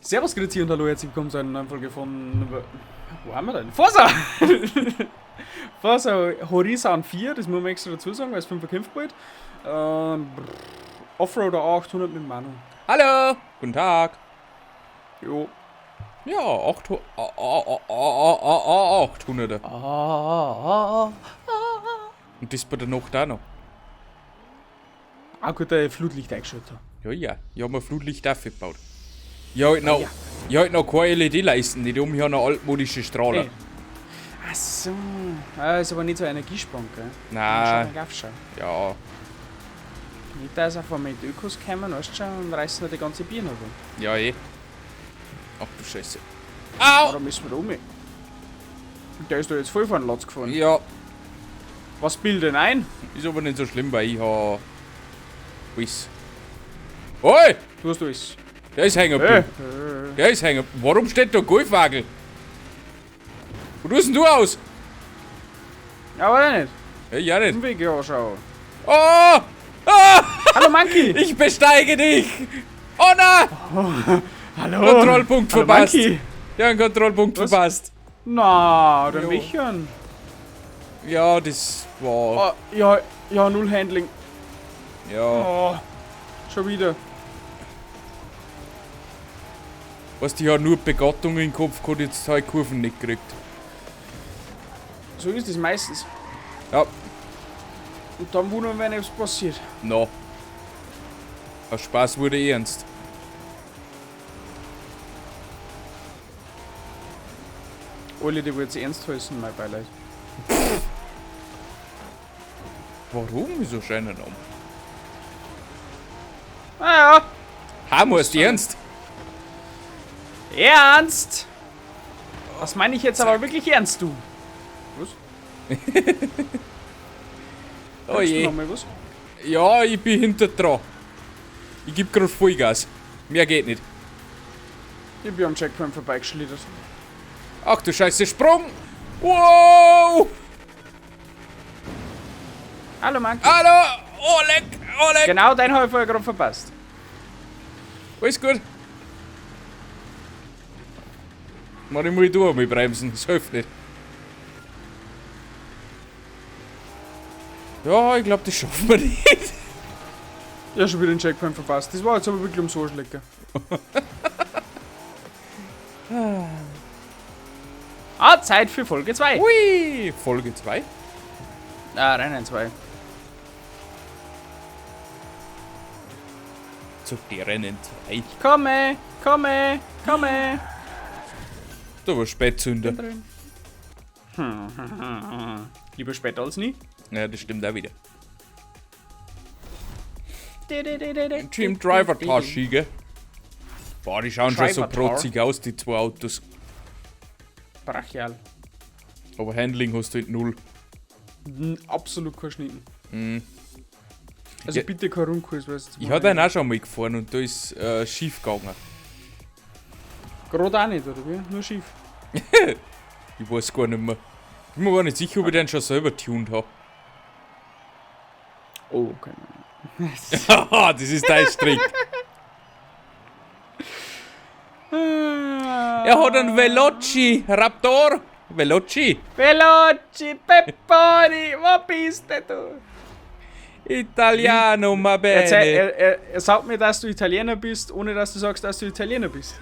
Servus, Grüezi und hallo, herzlich willkommen zu einer neuen Folge von... Wo haben wir denn? Forza! Forza Horizon 4, das muss man extra dazu sagen, weil es 5 kämpft bald. Offroader A800 mit Manu. Hallo! Guten Tag! Jo. Ja, 800er. Ah. Und das bei der Nacht auch noch. Ah gut, der Flutlicht eingeschaltet. Ja, ja. Ich hab mir Flutlicht dafür gebaut. Ich hab halt noch, noch keine LED-Leisten, nicht um, ich hab noch altmodische Strahler. Hey. Ach so. Ah, ist aber nicht so energiesparend, gell? Nein. Ja. Nicht, dass auf einmal die Ökos kommen, weißt du schon, und reißen noch die ganze Birne ab. Ja, eh. Ach du Scheiße. Au! Da müssen wir da um. Der ist da jetzt voll von Latz gefahren. Ja. Was bildet denn ein? Ist aber nicht so schlimm, weil ich hab alles. Oi! Du hast alles. Der ist hängen geblieben. Der ist hängen. Warum steht da Golfwagel? Wo tust denn du aus? Ja, aber nicht. Ja, ich auch nicht. Umweg, ja, schau. Oh! Ah! Hallo Monkey! Ich besteige dich! Oh nein! Oh, hallo! Kontrollpunkt hallo, verpasst! Monkey. Ja, einen Kontrollpunkt Was? verpasst. Na, der Michern. Ja, das war... Oh, ja, ja, null Handling. Ja. Oh, schon wieder. Weißt du, ich hab nur Begattung im Kopf gehabt, jetzt hab ich Kurven nicht gekriegt. So ist es meistens. Ja. Und dann wundern wir, wenn etwas passiert. No. Aus Spaß wurde ernst. Alle, die wollen es ernst halten, mein Beileid. Warum? Wieso scheinen um? Ah ja. Hammer, ist ernst? Ernst! Das meine ich jetzt aber wirklich ernst, du. Was? Oh je. Noch mal was? Ja, ich bin hinter dran. Ich geb grad Vollgas. Mehr geht nicht. Ich bin am Checkpoint vorbeigeschlittert. Ach du Scheiße, Sprung! Wow! Hallo, Monkey. Hallo! Oh, leck! Oh, leck! Genau, den habe ich vorher gerade verpasst. Alles gut. Man, ich muss da mal bremsen, das hilft nicht. Ja, ich glaube, das schaffen wir nicht. Ja, schon wieder den Checkpoint verpasst. Das war jetzt aber wirklich ums Arschlecken. Ah, Zeit für Folge 2. Ui, Folge 2? Ah, Rennen 2. Zu die Rennen 2. Ich komme, komme, komme. Da war Spätzünder. Lieber später als nie. Ja, das stimmt auch wieder. Team Driver Tasche, gell? Boah, die schauen schon so protzig aus, die zwei Autos. Brachial. Aber Handling hast du halt null. Absolut kein Schnitten. Mhm. Also ja, bitte kein Rundkurs, weißt du. Ich hab den auch schon mal gefahren und da ist schief gegangen. Gerade auch nicht, oder wie? Nur schief. Ich weiß gar nicht mehr. Ich bin mir gar nicht sicher, ob ich den schon selber tuned hab. Oh, okay. Das ist dein Strick. Er hat einen Veloci Raptor. Veloci. Veloci Pepponi, wo bist denn du? Italiano, ma bene. Er sagt mir, dass du Italiener bist, ohne dass du sagst, dass du Italiener bist.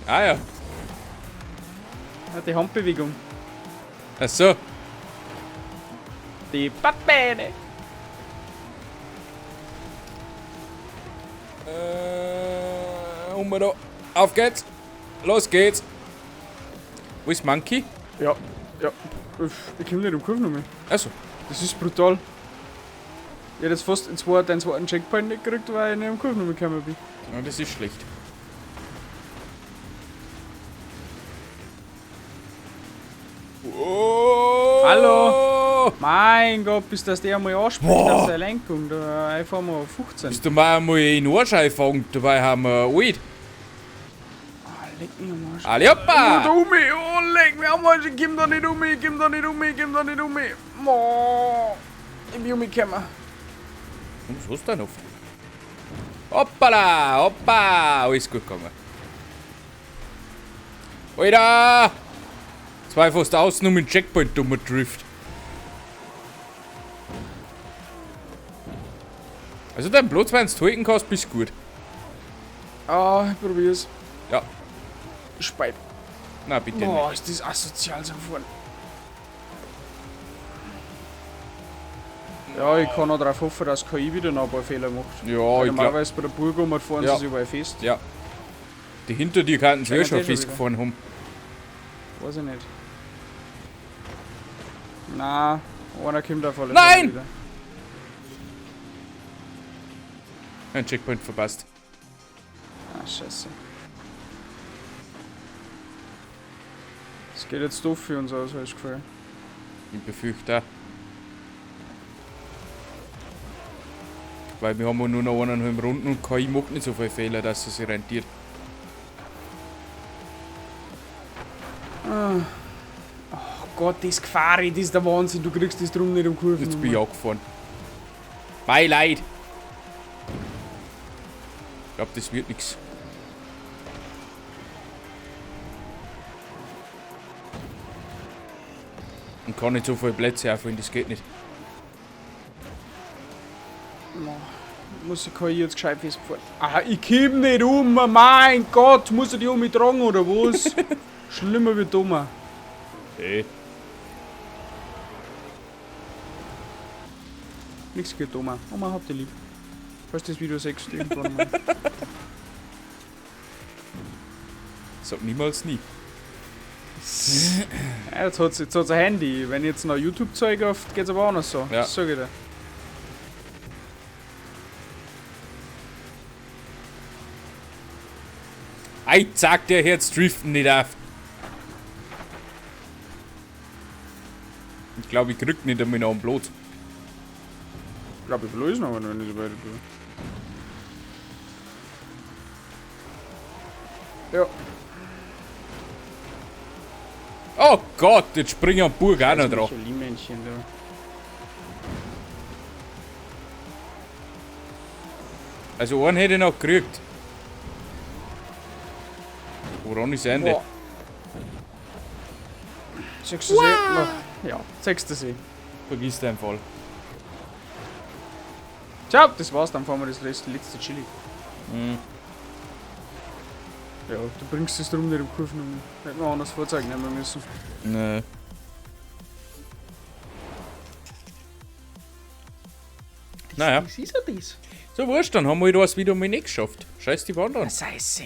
Ah ja. Ja, die Handbewegung. Ach so. Die Pappene. Um da. Auf geht's. Los geht's. Wo ist Monkey? Ja, ja. Ich komme nicht um Kurven mehr. Achso. Das ist brutal. Ich hätte jetzt fast den zweiten Checkpoint nicht gekriegt, weil ich nicht um Kurven mehr gekommen bin. Ja, das ist schlecht. Oh. Hallo! Mein Gott, bis das der einmal anspricht auf seine Lenkung, da einfach mal 15. Bist du mal einmal in Arsch einfangen, dabei haben wir alt. Ah, leck mich am Arsch. Ali, hoppa! Oh, da um mich. Oh, leck mich am Arsch, ich komm da nicht um mich, ich komm da nicht um mich, ich komm da nicht um mich. Oh, ich bin umgekommen. Was hast du denn oft? Hoppala, hoppa, alles gut gegangen. Alter! Zwei fast außen um den Checkpoint, dummer Drift. Also dein Platz, wenn du halten kannst, bist gut. Ah, ich probier's. Ja. Speib. Na bitte Boah, nicht. ist das asozial so fahren. Ja, ich kann auch darauf hoffen, dass KI wieder noch ein paar Fehler macht. Ja, Weil ich glaub. normalerweise bei der Burg um fahren Ja. sie sich überall fest. Ja. Die hinter dir könnten sie eh Scheinen schon die schon festgefahren haben. Weiß ich nicht. Na, einer kommt auf alle Nein! Fälle wieder. Ein Checkpoint verpasst. Ah, scheiße. Es geht jetzt doof für uns aus, hab ich das Gefühl. Ich befürchte auch. Weil wir haben ja nur noch 1,5 Runden und KI macht nicht so viele Fehler, dass es sich rentiert. Oh Gott, das Gefahr, das ist der Wahnsinn, du kriegst das drum nicht um Kurven. Jetzt bin ich angefahren. Beileid! Ich glaube, das wird nichts. Und kann nicht so viele Plätze aufholen, das geht nicht. Muss ich KI jetzt gescheit festfahren? Ah, ich komm nicht um, mein Gott, muss ich die um mich tragen oder was? Schlimmer wie dummer. Hey. Nichts geht dummer. Oma, habt ihr lieb. Falls das Video 6 irgendwann mal. Sag niemals nie. Ja, jetzt hat's ein Handy. Wenn ich jetzt noch YouTube-Zeug auf, geht's aber auch noch so. Ja. Das sag ich dir. Ei, zack, der Herz driften nicht auf. Ich glaube, ich krieg nicht einmal noch einen Platz. Ich glaube, ich verlöse noch, wenn ich so weiter tue. Ja. Oh Gott, jetzt spring ich am Burg auch noch drauf. Michelin-Männchen, da. Also einen hätte ich noch gekriegt. Woran ist Ende? Boah. Sechster See. Ja, sechster See. Vergiss deinen Fall. Ciao, das war's, dann fahren wir das letzte Chili. Mhm. Ja, du bringst es drum nicht um Kurven um. Hätten wir anders Fahrzeug nehmen müssen. Nee. Naja. Das ist ja das. So wurscht, dann haben wir das wieder mal nicht geschafft. Scheiß die Wand an. Scheiße.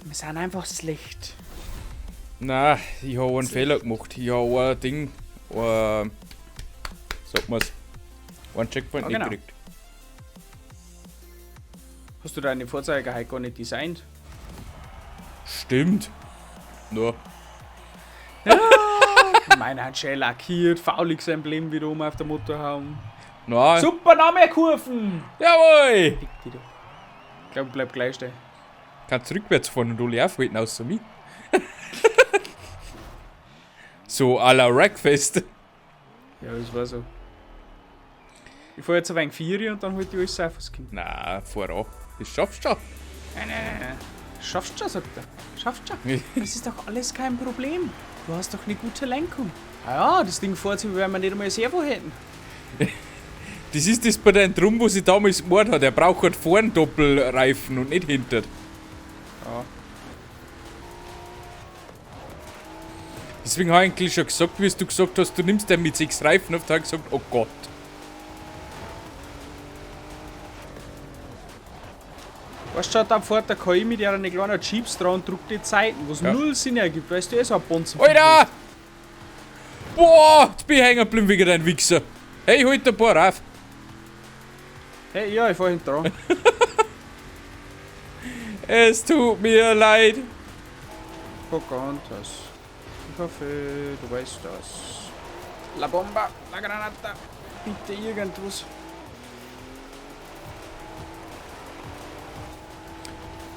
Wir sind einfach schlecht. Na, ich habe einen Fehler gemacht. Ich habe ein Ding, ein, sag mal's, einen Checkpoint Ah, nicht genau. gekriegt. Hast du deine Fahrzeuge heute gar nicht designt? Stimmt. Nur. Ja. Meine hat schön lackiert, fauliges Emblem wieder oben auf der Motorhaube. Na. Super, noch mehr Kurven! Jawohl! Fick dich doch. Ich glaube, ich bleib gleich stehen. Kannst rückwärts fahren und alle aufhalten, außer mich. So à la Wreckfest. Ja, das war so. Ich fahr jetzt ein wenig Vieri und dann holt ich alles auf, was kommt. Na, fahr an. Das schaffst du schon. Nein, nein, nein, nein. Schaffst schon, sagt er. Schaffst schon. Das ist doch alles kein Problem. Du hast doch eine gute Lenkung. Ah ja, das Ding fährt sich, weil wir nicht einmal ein Servo hätten. Das ist das bei deinem Drum, wo sie damals gemord hat. Er braucht halt vorn Doppelreifen und nicht hinter. Ja. Deswegen habe ich eigentlich schon gesagt, wie du gesagt hast, du nimmst den mit 6 Reifen auf, da habe ich gesagt, oh Gott. Weißt du, da fährt der KI mit ihren kleinen Jeeps dran und druckt die Zeiten, was Ja. null Sinn ergibt, weißt du, eh so ein Bonzen. Alter! Boah, jetzt bin ich hängen geblieben wegen deinem Wichser. Hey, halt ein paar auf. Hey, ja, ich fahr hinten dran. Es tut mir leid. Pocahontas. Ich hoffe, du weißt das. La Bomba, la Granata. Bitte irgendwas.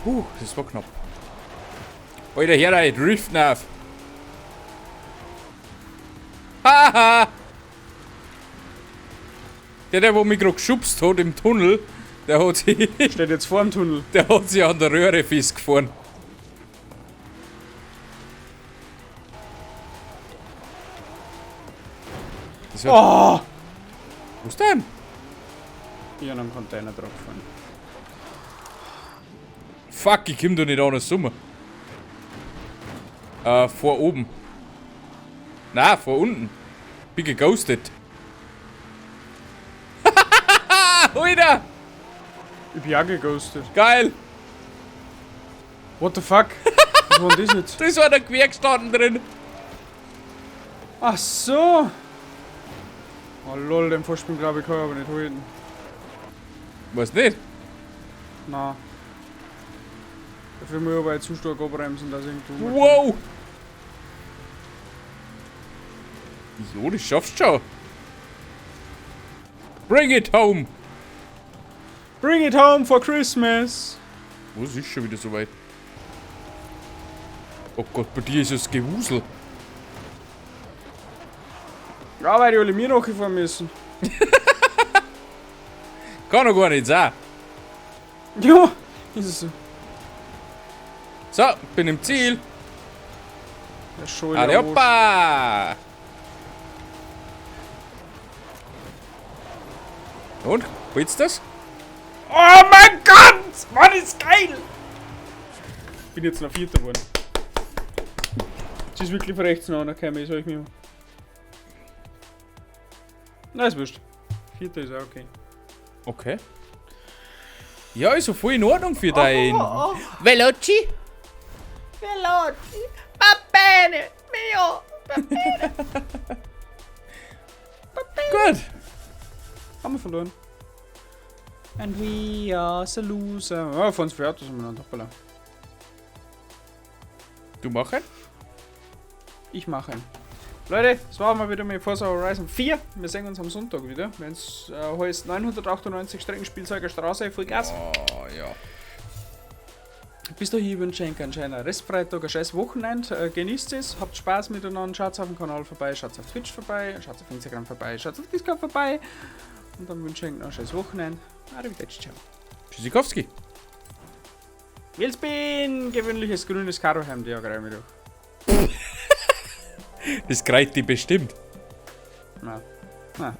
Puh, das war knapp. Alter, her, ich driften auf. Haha! Der, wo mich gerade geschubst hat im Tunnel, der hat sich, Steht jetzt vor dem Tunnel. der hat sich an der Röhre festgefahren. Das hat, Oh! Was denn? Ich hab einen Container drauf gefahren. Fuck, ich komm da nicht anders rum. Vor oben. Na, vor unten. Bin geghostet. Alter! Ich bin auch geghostet. Geil! What the fuck? Was war denn das jetzt? Da ist einer quer gestanden drin. Ach so! Oh lol, den Vorsprung glaube ich kann ich aber nicht halten. Weiß nicht. Na. Dafür muss ich aber jetzt zu stark abbremsen, dass ich irgendwo. Wow! Jo, das schaffst du schon. Bring it home! Bring it home for Christmas! Was ist schon wieder so weit? Oh Gott, bei dir ist es Gewusel. Ja, weil die alle mir nachgefahren müssen. Kann doch gar nicht sein. Ja, ist es so. So, bin im Ziel. Der Schuld. Alle hoppa! Und? Willst du das? Oh mein Gott! Mann, ist geil! Bin jetzt noch Vierter geworden. Es ist wirklich von rechts noch gekommen, sag ich mir. Na, ist wurscht. Vierter ist auch okay. Okay. Ja, ist so voll in Ordnung für dein Veloci. Veloci. Va bene, mio. Va bene. Gut. Haben wir verloren. And we are the loser. Ja, von uns vier Autos umeinander. Hoppala. Du machen? Ich mache ihn. Leute, das war mal wieder mit Forza Horizon 4. Wir sehen uns am Sonntag wieder, wenn es heißt 998 Streckenspielzeuger Straße, voll Gas. Oh, ja. Bis dahin wünsche ich euch einen schönen Restfreitag, ein schönes Wochenende. Genießt es, habt Spaß miteinander, schaut auf dem Kanal vorbei, schaut auf Twitch vorbei, schaut auf Instagram vorbei, schaut auf Discord vorbei. Und dann wünsche ich euch noch ein schönes Wochenende. Arrivederci, ciao. Tschüssikowski. Wheelspin, gewöhnliches grünes Karohemd, ja, greif mich doch. Das kreit die bestimmt. Na. Na.